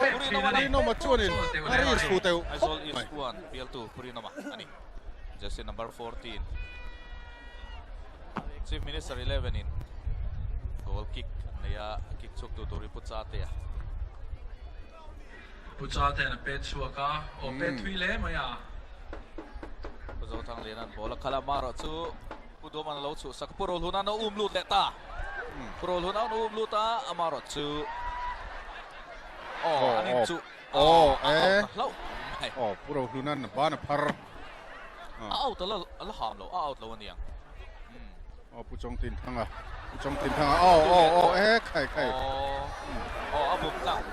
Purinawma chuanin a ri thu teuh Aizawl East 1 bialtu Purinawma a ni. Jersey number 14. Chief Minister 11 in goal kick an nei a, a kick chhuak tu tur hi Pu Chatea. Pu Chatea'n a pet chhuak a, aw pet thui hle mai a. Pu Zothangliana'n ball a khalh a, amaherawh chu Pu Duhawma'n a lo chhuhsak a, Pu Rohlhuna'n a um lut leh ta. Pu Rohlhuna'n a um lut a, amaherawh chu aw an inchuh aw a out ta hlauh mai. Aw Pu Rohluna'n a ban a phar. A out a la a la ham lo, a out lo a niang. Aw Pu Chawngtinthanga, Pu Chawngtinthanga aw aw aw e khai khai. Aw a bum tlang.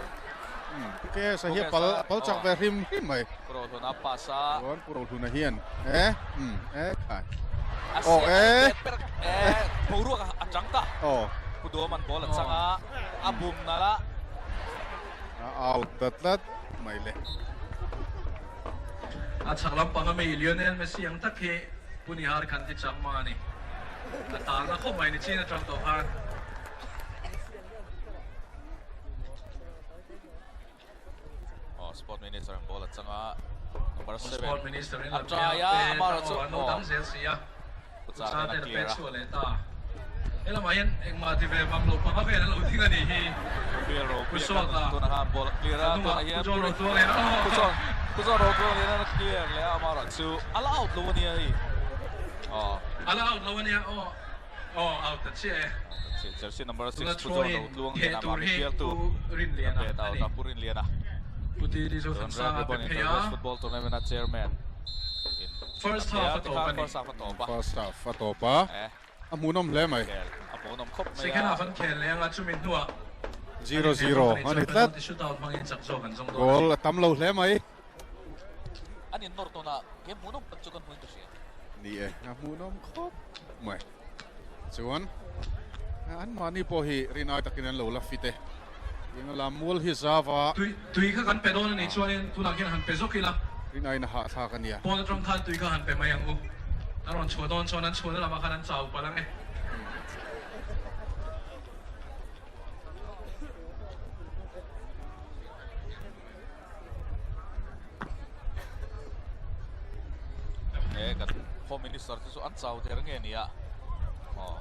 Pu KS a hi a pal a pal chak ve hrim hrim mai. Pu Rohluna pass a. Chuan Pu Rohluna hian e e khai. Aw e. E boruak a chang ta. Aw. Pu Duhawman ball a chang a, a bum nalh a. A out ta tlat mai le. A chhak lampang a mi Lionel Messi ang tak hi Pu Nihar khan ti chak ma a ni. A talna khawp mai ni chin atang tawh khan. Aw Sport Minister an ball a chang a, number 7 Sport Minister in a try a, amah erawh chu an lo dang zel si a. Pu Char ten a clear a. Chhuah leh ta. Helamah hian engmah ti ve mang lo panga vel an lo ding a nih hi. Pu Sawta. Tunah khan ball a clear a, tunah hian Pu John Rotluang leh Pu John Pu John Rotluang leh a clear leh a, amah erawh chu a la out lo a nia hei. Aw. A la out lo a nia aw. Aw out ta chiah e. Jersey number 6 Tuna Pu John throw in Rotluang theh leh a tur mami hi bialtu Pu Rinliana a pet a out ni. a, Pu Rinliana. Pu Titi chu Tun than Red sang a Ribbon pe phei Interwest a. Football Tournament a chairman in First half a tawp a ni. First half a tawp a. First half a tawp a. A hmuhnawm hle mai. A hmuhnawm khawp mai a. Second half an khel leh anga chumi hnuah 0-0 a ni tlat. Shootout hmangin chak zawk an zawng dawn a ni. Goal a tam lo hle mai. An innawr tawnah game hmuhnawm tak chu kan hmuin ka hria. Ni e, a hmuhnawm khawp mai. Chuan anmahni pawh hi rinai takin an lo la fit e. Eng a lam mual hi zava. Tui tui kha kan pe dawn a nih chuanin tunah khian han pe zawk ila. Rinaiin a hahthlak a nia. Pawn atang khan tui kha han pe mai ang u. A rawn chhuah dawn chuan an chhuahna lamah khan an chau palh ang e. He kan Home Minister te chu an chau der nge nia. Aw.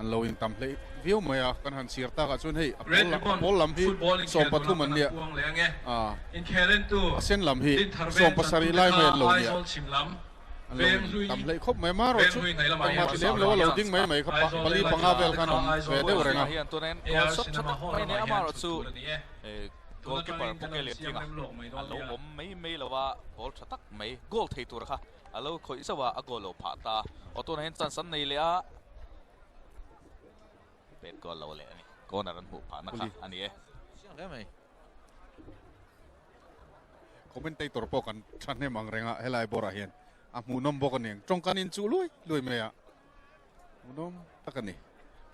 An lo intam hleih viau mai a, kan han chhiar takah chuan hei a pawl a pawl lam hi 13 an nia, a sen lam hi 17 lai mai an lo nia. An lo intam hleih khawp mai, marawh chu engmah ti lem lo a lo ding mai mai kha pali panga vel khan awm ve deuh reng a. Goalkeeper Puke Liantlinga a lo awm mai mai lo a, ball tha tak mai goal thei tur kha a lo khawih zauh a, a goal lo phah ta. Aw tunah hian chance an nei leh a, pet goal lo leh a ni. Corner an hmuh phahna kha a ni e. Chiang hle mai. Commentator pawh kan thahnem ang reng a helai bawrah hian a hmuhnawm bawk a ni ang. Tawngkan in chuh luai luai mai a, hmuhnawm tak a ni.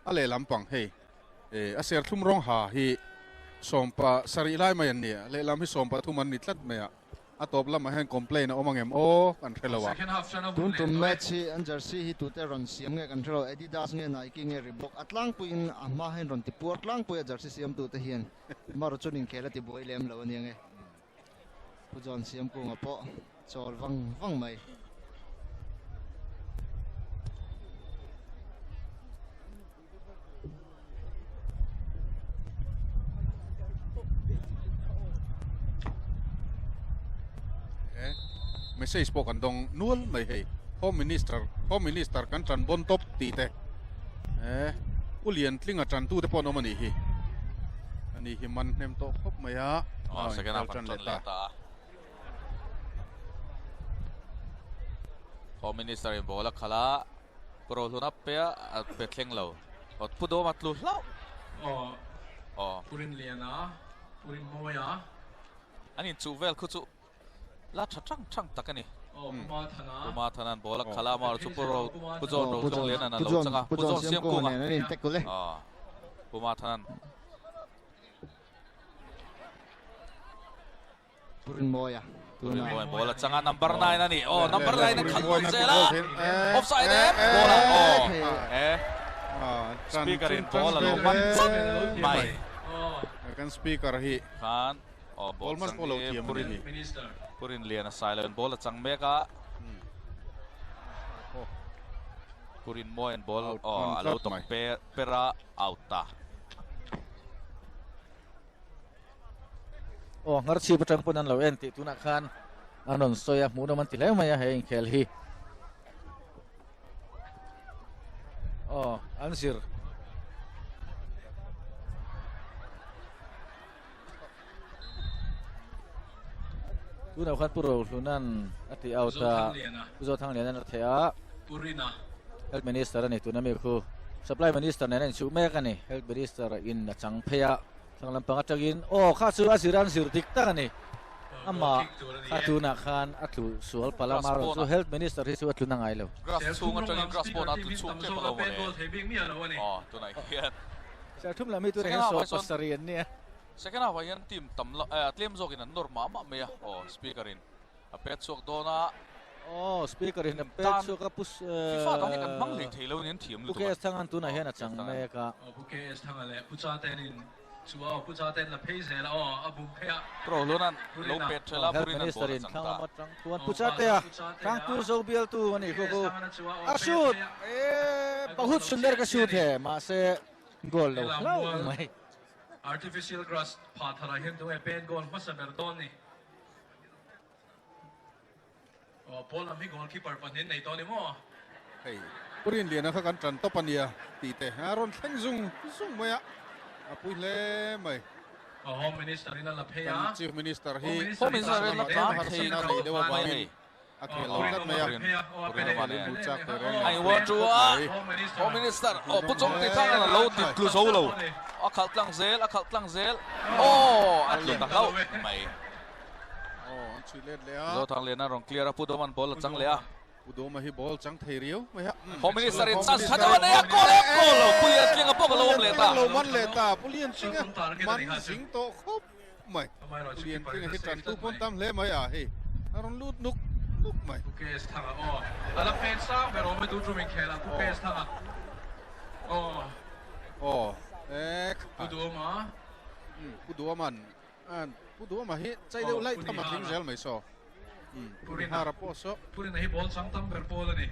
A lehlam pang hei a serthlum rawng ha hi 17 lai mai an ni a, lehlam hi 13 an ni tlat mai a. A tawp lamah hian complain a awm ang em aw kan hre lo a. Tun tum match hi an jersey hi tute rawn siam nge kan hre lo, Adidas nge Nike nge Reebok a tlangpuiin a hma hian rawn ti puar tlangpui a jersey siamtute hian marawh chuan inkhel a ti buai lem lo ania nge. Pu John Siamkunga pawh chawl vang vang mai. Message pawh kan dawng nual mai hei Home Minister Home Minister kan tan bon top tih te eh Pu Liantlinga tantu te pawh an awm a nih hi ani hi man hnem tawh khawp mai a aw second half an tan leh ta Home Minister in ball a khalh a Rohlun a pe a, a pe thleng lo. Aw Pu Dawma tlu hlauh. Aw Aw. Pu Rinliana, Pu Rinmawia. An inchuh vel khu chu la tha thang thang tak a ni. Aw Pu Mathana. Pu Mathana'n ball a khalh a, amaherawhchu Pu Ro, Pu John Rotlungliana'n a lo chang a, Pu John Siamkunga. Aw Pu Mathana'n. Purinmawia tunah Purinmawia ball a chang a number 9 a ni oh number 9 a khalh nawn zel a offside em ball a oh e speaker in ball a lo man chawt mai kan speaker hi khan oh ball man pawh lo thiam a ni Purin lian a sai lo in ball a chang mek a Purinmawian ball oh a lo tawk per a out ta. Aw nghar chhip atang pawn an lo en tih tunah khan an rawn sawi a hmuhnawm an ti hle mai a he inkhel hi. Aw an zir. Tunah khan Pu Rohlunan a ti out a Pu Zothanglianan a theh a. Health Minister a ni tuna mi khu Supply Minister nen a inchuh mek a ni. Health Minister in a chang phei a. Thlang lampang atangin aw kha chu a zir an zir dik tak a ni. Amah kha tunah khan a tlu sual palh a, amaherawhchu chu Health Minister hi chu a tlu na ngai lo. Grass chhung atangin grass pawn a tlu chhuak tep alo mawle. Aw tunah hian. Serthum lam hi tunah hian 70 an nia. Second half ah hian team tam lo tlem zawkin an nawr mah mah mai a. Aw speaker in a pet chhuak dawn a. Aw speaker in a pet chhuak a pu FIFA dang hi kan hmang hlei thei lo in an thiam lutuk a. Pu KS Thangan tunah hian a chang mek a. Aw Pu KS Thanga leh Pu Chaten in chu aw Pu Chaten la phei zel a aw a bum phei a. Pu Rohluna'n lo pet ṭhel a Pu Rina'n ball a chang ta. Pu Chatea Hrangtur zo bialtu a nih khu khu a shoot e bahut sundar ka shoot he mahse goal lo hlauh mai. Artificial grass phah tharah hian tunge pen goal hmasa ber dawn ni. Aw pawl lam hi goalkeeper pahnih nei tawh a ni maw? Hei Pu Rinliana kha kan tan tawp a nia tih te a rawn thleng zung zung mai a, a pui hle mai. Aw Home Minister in a la phei a. Kan Chief Minister hi Home Minister in a tlan harsatna nei deuh avangin a khel lo tlat mai a, a hmu chak teh reng a in chu a Home Minister aw Pu Chawngti thang a lo ti tlu zo lo a khalh tlang zel a khalh tlang zel aw a tlu ta hlauh mai. Aw an chhui let leh a. Zothangliana rawn clear a Pu Dawman ball a chang leh a. Pu Dawma hi ball chang thei riau mai a. Home Minister in chance tha deuh a nei a goal em goal lo Pu Liantlinga pawh ka lo awm leh ta. Lo man leh ta Pu Liantlinga man zing tawh khawp mai. Pu Liantlinga hi tantu pawn tam hle mai a hei a rawn lut nuk nuk mai. Pu KS Thanga aw a la pen sang ber awm e tu tum inkhel a Pu KS Thanga aw. Aw ek. Pu Duhawma. Pu Duhawman Pu Duhawma hi chai deuh laih tham a tling zel mai saw. Pu Rinhara pawh saw. Pu Rina hi ball chang tam ber pawl a ni.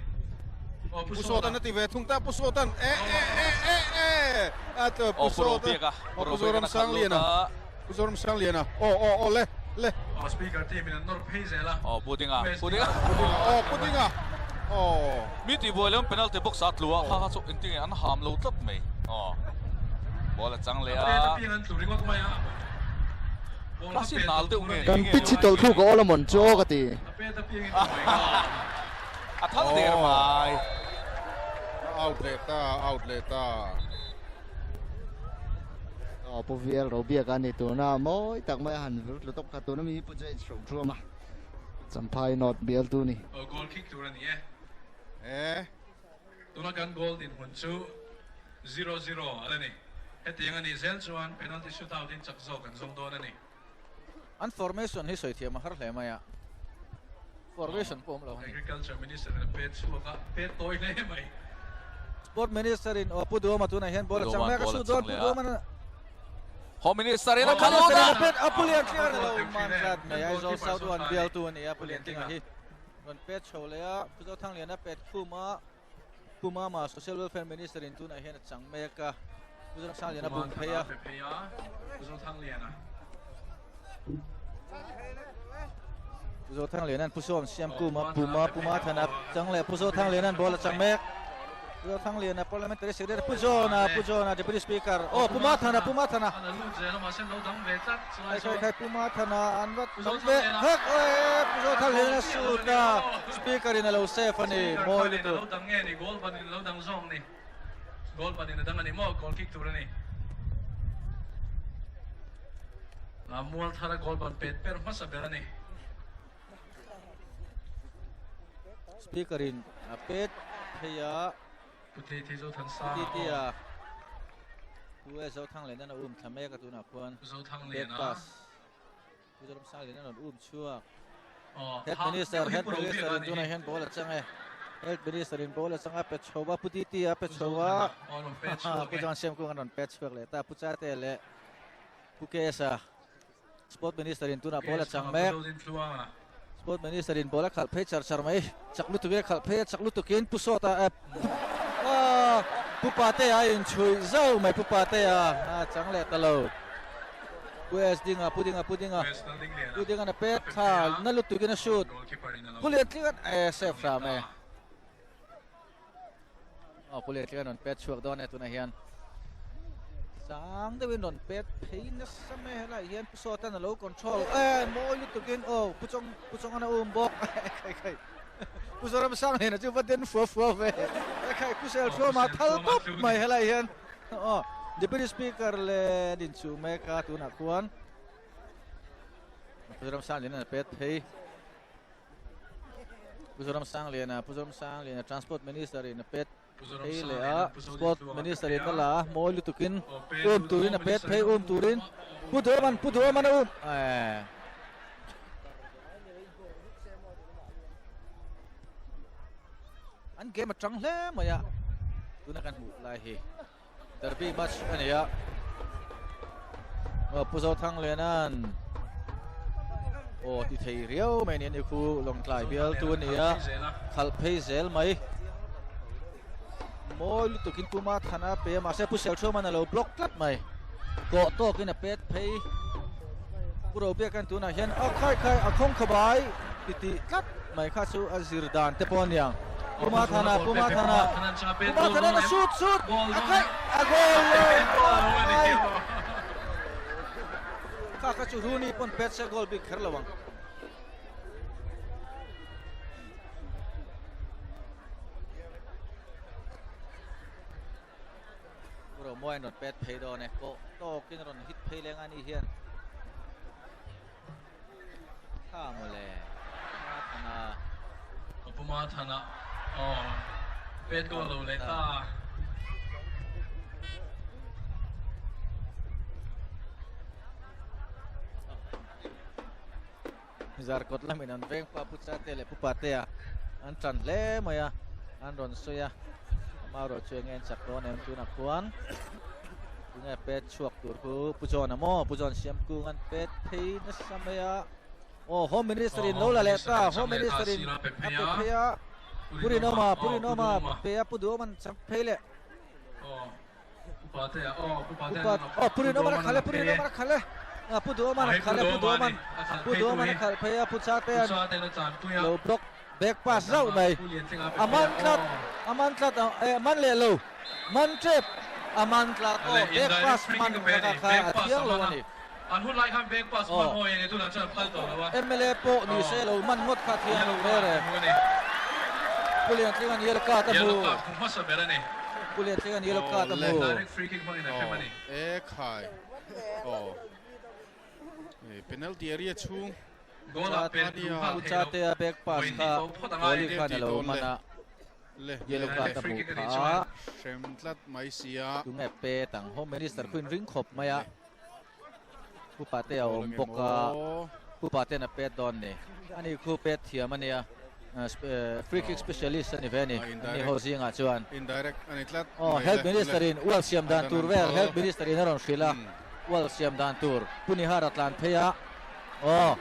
Pu Sawtan a ti ve thung ta, Pu Sawtan e e e e e a tlo Pu Sawtan Pu Zoram Sangliana Pu Zoram Sangliana aw aw aw le le Aw speaker team in an nawr phei zel a. Aw Pu Dinga Pu Dinga Pu Dinga aw Pu Dinga aw Mi tih buai lem penalty box a tlu a kha kha chu engtin nge an ham lo tlat mai aw ball a chang leh a. A pet apiang an tlu ringawt mai a. Ball kha pet nal deuh nge Kan pitch hi tawlh thluk a awl a mawn chu aw ka ti. A pet apiang in tlu mai ka. A thal der mai. A out leh ta, out leh ta. Aw Pu VL Robiaka a ni tuna mawi tak mai a han vir tlu tawp kha tuna mi Pu James Rothruama Champhai North bialtu ni. Aw goal kick tur a ni e. E. Tuna kan goal dinhmun chu 0-0 a la ni. Hetiang a nih zel chuan penalty shootout in chak zawk an zawng dawn a ni. An formation hi sawi thiam a har hle mai a, formation pawh awm lo a ni. Agriculture Minister in a pet chhuak a, pet tawi hle mai. Sport Minister in aw Pu Duhoma tunah hian ball a chang mek a, shoot dawn Pu Duhoma na Home Minister in a khalh dawn a. Pet a Pu Lian Tlinga ni lo man tlat mai, Aizawl South One bialtu a ni a, Pu Lian Tlinga hi rawn pet chho leh a, Pu Zothangliana pet khum a. Pu Mama, Social Welfare Minister in tunah hian a chang mek a, Pu Zothang a bum phei a. Pu Zothang Liana'n Pu Sawm siam kum a, Puma, Puma Thana chang leh Pu Zothang Liana'n ball a chang mek. Pu Zothang Liana Parliamentary Secretary Pu John-a, Pu John-a Deputy Speaker. Aw, Puma Thana, Puma Thana. Khai khai khai Puma Thana an va dang ve hak aw Pu Zothang Liana shoot a. Speaker in a lo save a ni, mawi lutuk. Lo dang nge ni, goal ban in lo dang zawk ni. Goal ban in a dang a ni maw, goal kick tur a ni. La mual thar a goal ban pet per hmasa ber a ni. Speaker in a pet phei a. Pu Titi Zothansanga. Pu Titi a. Pu E Zothangliana a um thla mek a tunah khuan. Zothangliana. Pet pass. Pu Zoramsang lian a rawn um chhuak. Health Minister, Health Minister in tunah hian ball a chang e. Health Minister in ball a chang a, pe chho a, Pu Titi a pe chho a. Pu John Siamkung a rawn pe chhuak leh ta, Pu Chate leh Pu KS-a. Sport Minister in tunah ball a chang mek. Sport Minister in ball a khalh phei char char mai. Chak lutuk in a khalh phei a, chak lutukin Pu Sawta Pu Patea a inchhuih zauh mai, Pu Patea a chang leh ta lo. Pu S Dinga, Pu Dinga, Pu Dinga, Pu Dinga'n a pet thla na lutukin a shoot. Pu Liantlinga'n e save hram e. Aw Pu Liantlinga'n rawn pet chhuak dawn e tunah hian. Sang deuhin rawn pet phei nasa mai helaiah hian Pu Sawta'n a lo control e mawi lutukin aw Pu Chawng Pu Chawnga'n a um bawk khai khai. Pu Zoramsangliana chu va den fua fua ve e khai Pu Selthuama thal tawp mai helaiah hian. Aw, Deputy Speaker leh an inchuh mek a tunah khuan Pu Zoramsangliana a pet phei. Pu Zoramsangliana, Pu Zoramsangliana Transport Minister in a pet phei leh a, Sport Minister in a la a, mawi lutukin um turin a pet phei um turin Pu Duaman, Pu Duaman a um. Eh. An game a tang hle mai a, tuna kan hmuh lai hi derby match a ni a. Pu Zothangliana'n aw ti thei riau mai ni a ni khu Lawngtlai bialtu a ni a, khalh phei zel mai. Mawi lutukin Pu Mathana a pe a, mahse Pu Selthuama'n a lo block tlat mai. Kawh tawkin a pet phei. Pu Robiaka'n tunah hian a khai khai a khawng khawbai ti tih tlat mai kha chu a zir dan te pawh a niang. Pu Mathana, Pu Mathana, Pu Mathana'n a shoot shoot a khaih a goal lo mai. Kha kha chu Rooney pawn pet se goal bik kher lo ang. Ro mawi an rawn pet phei dawn e, pawh tawkin a rawn hit phei leng a ni hian. Tha mawle, Puma Thana. Puma Thana, aw, pet goal lo leh ta. Zarkawt lamin an veng pa Pu Chate leh Pu Patea an tan hle mai a, an rawn sawi a, amaherawh chu enge an chak dawn em tunah khuan tunge pet chhuak tur khu Pu John a maw Pu John Siamkung an pet phei nasa mai a, aw Home Minister in lo la leh ta, Home Minister in a pe phei a. Pu Rinawma, Pu Rinawma pe a Pu Duhawman chang phei leh. Upa, Pu Rinawman a khalh e, Pu Rinawman a khalh e. Pu Duhawman a khalh e, Pu Duhawman, Pu Duhawman a khalh phei a, Pu Chatea'n lo block back pass zauh mai. A man tlat, a man tlat, a man leh lo, man tep, a man tlat, aw back pass man laka kha a thiang lo a ni. Aw, mla pawh ni se lo man ngawt kha a thiang lo rêr e. Pu Liantlinga'n yellow card a hmu. Pu Liantlinga'n yellow card a hmu. Aw, e khai. Aw, penalty area chhung. Pu Chatea back pass kha goalie khan a lo man a, yellow card a hmuh phah a. Hrem tlat mai sia. Tunge pet ang? Home Minister khuin ring khawp mai a. Pu Pate a awm bawk a, Pu Pate'n a pet dawn ni. Ani khu pet thiam a nia, free kick specialist a ni ve a ni, ani ho zingah chuan. Aw, Health Minister in ual siam dan tur vel Health Minister in a rawn hrilh a, ual siam dan tur Pu Nihar a tlan phei a, aw.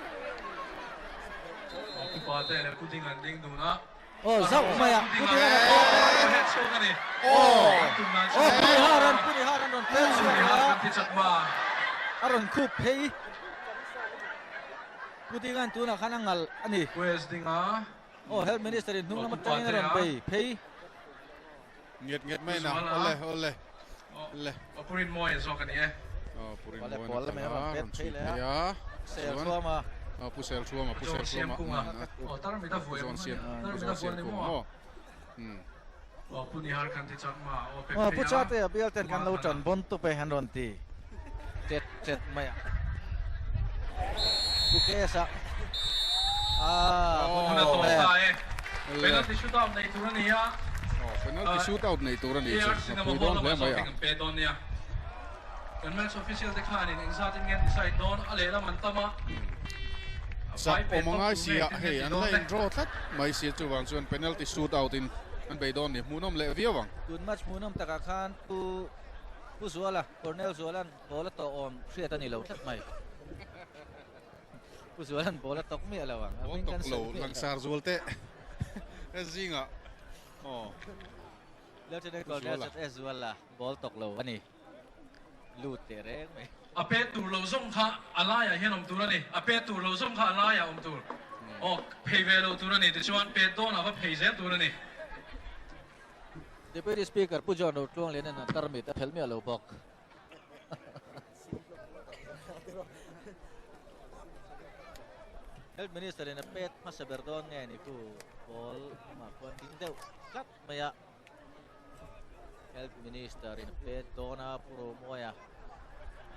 Pu Pate leh Pu Ding an ding dun a. Aw zauh mai a, Pu Nihar a pawh aw, aw Pu Nihar an, Pu Nihar an rawn pek chhuak a, a rawn khup phei. Pu Dinga'n tunah khan a ngal a ni. Aw Health Minister in hnung lam atangin a rawn bei phei. Nget nget mai na, awle awle le. Aw Pu Rinmawia zawk a ni e. Aw Pu Rinmawia a kal a, rawn chhui phei a. Chuan aw Pu Selthuama, Pu Selthuama Aw tar mit a vuai Pu Zawnsiam, Pu Zawnsiamkunga maw. Umm. Aw Pu Nihar kan ti chak ma, aw pek phei a. Pu Chatea bial ten kan lo tan bawn tup e an rawn ti tet tet mai a. Pu Kesa ah hun a tawp ta e. Penalty shootout nei tur a ni a. Aw penalty shootout nei tur a ni chu a pui dawn hle mai a. Kan match official te khanin engzat in nge an decide dawn a lehlam an tam a. Zak awm a ngai si a, hei an la in draw tlat mai si chuvang chuan penalty shootout in an bei dawn ni, hmuhnawm leh viau ang. Tun match hmuhnawm takah khan Pu Pu Zuala, Colonel Zuala'n ball a tawh awm hriat a ni lo tlat mai. Pu Zuala'n ball a tawk miah lo ang. Ball tawk lo langsar zual teh zingah aw. Lieutenant Colonel ZS Zuala ball tawk lo a ni. Lut teh reng mai. A pe tur lo zawng kha a laiah hian awm tur a ni. A pe tur lo zawng kha a laiah awm tur. Aw, phei ve lo tur a ni. Tichuan, pet dawnah va phei zel tur a ni. Deputy Speaker Pu John Rotluangliana'n a tarmit a phelh miah lo bawk. Health Minister in a pet hmasa ber dawn nge ni khu ball lamah khuan ding deuh tlat mai a. Health Minister in a pet dawn a Pu Romoia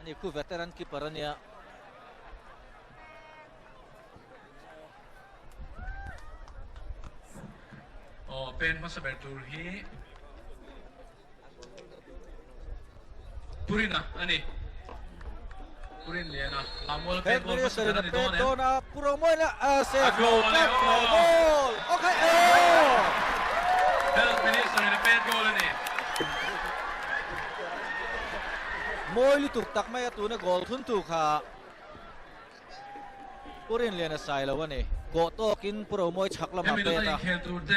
ani khu veteran keeper ania. Aw pen hmasa ber tur hi Purina a ni. Purin Liana Lamual Health Minister in a pet dawn a Pu Romoina a save lo tlat mai goal okay aw Health Minister in a pet goal a ni. Mawi lutuk tak mai a tuna goal thun tu kha Pu Rinliana sai lo a ni. Kawh tawkin Pu Romawi chhak lamah pet a,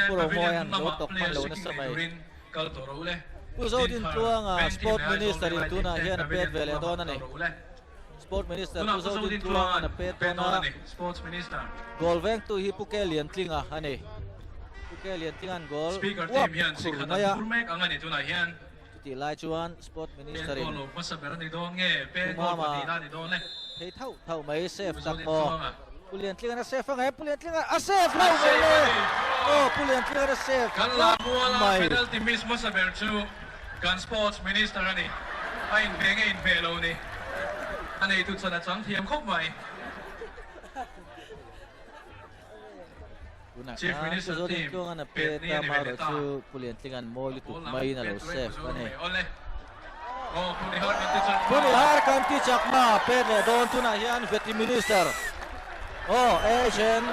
Pu Romawia'n lo tawk hman lo nasa mai. Pu Zodintluanga Sport Minister in tunah hian a pet ve leh dawn a ni. Sport Minister Pu Zodintluanga'n a pet dawn a, goal vengtu hi Pu Ke Liantlinga a ni. Pu Ke Liantlinga'n goal uap khur mai a. Chutih lai chuan Sport Minister in Pu Mama phei thauh thauh mai save tak maw? Pu Liantlinga'n a save ang em? Pu Liantlinga'n a save hlauh mai le! Aw Pu Liantlinga'n a save hlauh mai. Penalty miss hmasa ber chu kan Sports Minister a ni. A inhmeh nge inhmeh lo ni? A neitu chan a chang thiam khawp mai. Tunah khan Pu Zodintluanga'n a pet a, amaherawhchu Pu Liantlinga'n mawi lutuk maiin a lo save a ni. Pu Nihar kan ti chak ma pet leh dawn tunah hian Vety Minister aw Asian.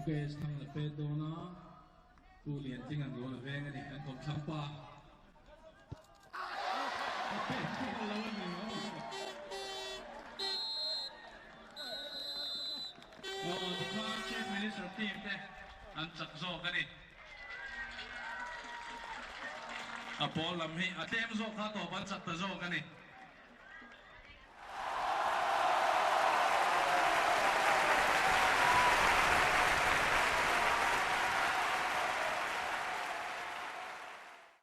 KS Thang la pet dawn a, Pu Liantling an goal a veng a ni, an kawmthlang pa. A pet kual lo a ni maw? Aw, tikhan Chief Minister team te an chak zawk a ni. A pawl lam hi a tlem zawk kha tawp an chak ta zawk a ni.